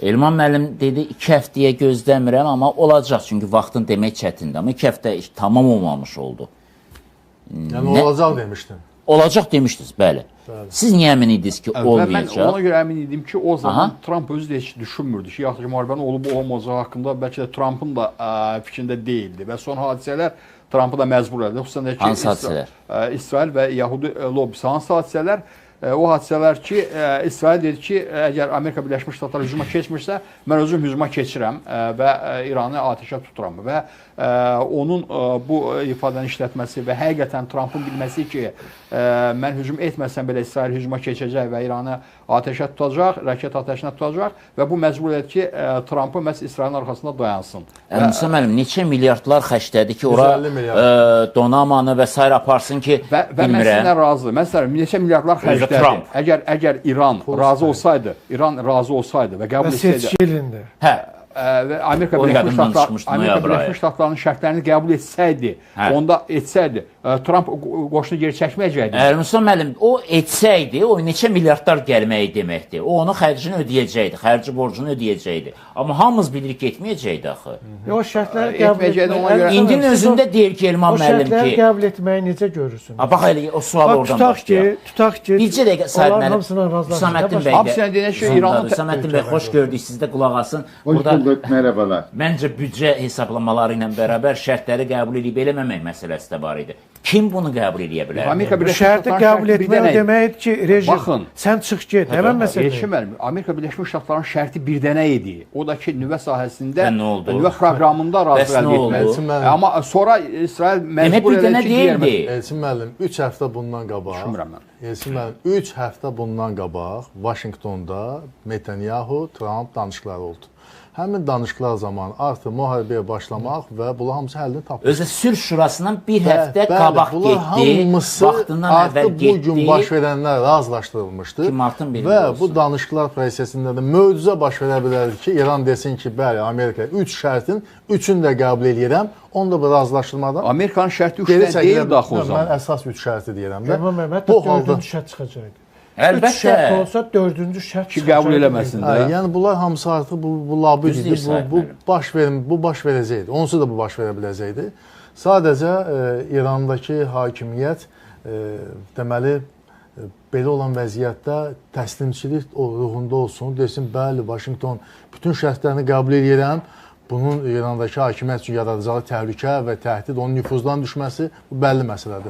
Elman müəllim dedi 2 həftəyə gözləmirəm, amma olacaq, çünki vaxtın demək çətindir. Amma 2 həftə iş tamam olmamış oldu. Yəni olacaq demişdin. Olacaq demişdiniz, bəli. Siz niyə əmin idiniz ki, Və mən olmayacaq? ona görə əmin idim ki, o zaman Tramp özü də heç düşünmürdü ki, yaxud ki, müharibənin olub olmayacağı haqqında bəlkə də Trampın da fikrində deyildi və son hadisələr Trampı da məcbur elədi. Xüsusən də ki, Hansı hadisələr? İsrail və Yahudi lobbisi hansı hadisələr? O hadisələr ki, İsrail dedi ki, əgər Amerika Birləşmiş Ştatları hücuma keçmirsə, mən özüm hücuma keçirəm və İranı atəşə tuturam və onun bu ifadəni işlətməsi və həqiqətən Trampın bilməsi ki, mən hücum etməsəm belə İsrail hücuma keçəcək və İranı atəşə tutacaq, raket atəşinə tutacaq və bu məcbur elədi ki, Trampı məhz İsrailin arxasında dayansın. Musa müəllim, neçə milyardlar xərclədi ki, ora 150 milyard. Donamanı və sair aparsın ki, Və mən bilmirəm. sizinlə razı. Məsələn, neçə milyardlar xərclədi. Trump. Əgər İran razı olsaydı, İran razı olsaydı və qəbul Və etsəydi, seçki ilində. Hə, və Amerika O Birləşmiş yadımdan Ştatlar çıxmışdı Amerika noyabr ayı. Birləşmiş Ştatlarının şərtlərini qəbul etsəydi, Hə. onda etsəydi, Trump qoşunu geri çəkməyəcəkdi. Musa müəllim, o etsəydi, o neçə milyardlar gəlməyi deməkdir. O onun xərcini ödəyəcəkdi, xərci borcunu ödəyəcəkdi. Amma hamımız bilirik ki, etməyəcəkdi axı. O şərtləri qəbul Etməyəcəkdi, etmək. ona görə- İndinin özündə deyir ki, Elman O müəllim şərtləri ki, qəbul etməyi necə görürsünüz? Ha, bax elə o sual Bax, oradan tutaq ki, başlayır. tutaq ki, Bircə dəqiqə Sahib onların müəllim, hamısına razılaşın. Hüsaməddin bəy Abi də sən deyən şey Zondadır. İranın Hüsaməddin bəy, xoş gördük, siz də qulaq asın. Hoş Burada bulduk, merhabalar. məncə büdcə hesablamaları ilə bərabər şərtləri qəbul edib eləməmək məsələsi də var idi. Kim bunu qəbul eləyə bilər? Amerika Bu Birləşmiş şərti Ştatlarının qəbul şərti bir etmək dənə idi. deməkdir ki, rejim, Baxın. sən çıx get. Həmən məsələ. Elçin müəllim, Amerika Birləşmiş Ştatlarının şərti bir dənə idi. O da ki, nüvə sahəsində, Və nə oldu? nüvə proqramında Bəs razılıq nə əldə oldu? etmək. Elçin müəllim, Amma sonra İsrail Demək məcbur bir dənə elədi ki, digər deyildi. Elçin müəllim 3 həftə bundan qabaq. Düşünmürəm mən. Elçin müəllim 3 həftə bundan qabaq Vaşinqtonda Netanyahu, Trump danışıqları oldu. Həmin danışıqlar zamanı artıq müharibəyə başlamaq və bunlar hamısı həllini tapdı. Özü sülh şurasından bir həftə Bəli, qabaq bunlar getdi, hamısı vaxtından əvvəl artıq bu gün getdi. baş verənlər razılaşdırılmışdı. Ki, martın birində Və olsun. bu danışıqlar prosesində də möcüzə baş verə bilərdi ki, İran desin ki, bəli, Amerika 3 şərtin 3-ünü də qəbul eləyirəm. Onu da bu razılaşdırmadan Amerikanın şərti 3 geri dənə çəkilə deyildi axı o Mən zaman. əsas 3 şərti deyirəm də. Elman müəllim, hətta Bu halda dördüncü şərt çıxacaqdı. Üç Əlbəttə. şərt olsa dördüncü şərt Ki, qəbul çıxacaqdı. eləməsin Hə, də. yəni bunlar hamısı artıq bu labüd Düz idi. deyir Sahib Bu müəllim. baş verim, bu baş verəcəkdi. Onsuz da bu baş verə biləcəkdi. Sadəcə İrandakı hakimiyyət deməli belə olan vəziyyətdə təslimçilik o ruhunda olsun, desin bəli, Vaşinqton bütün şərtlərini qəbul eləyirəm. Bunun İrandakı hakimiyyət üçün yaradacağı təhlükə və təhdid, onun nüfuzdan düşməsi bu bəlli məsələdir.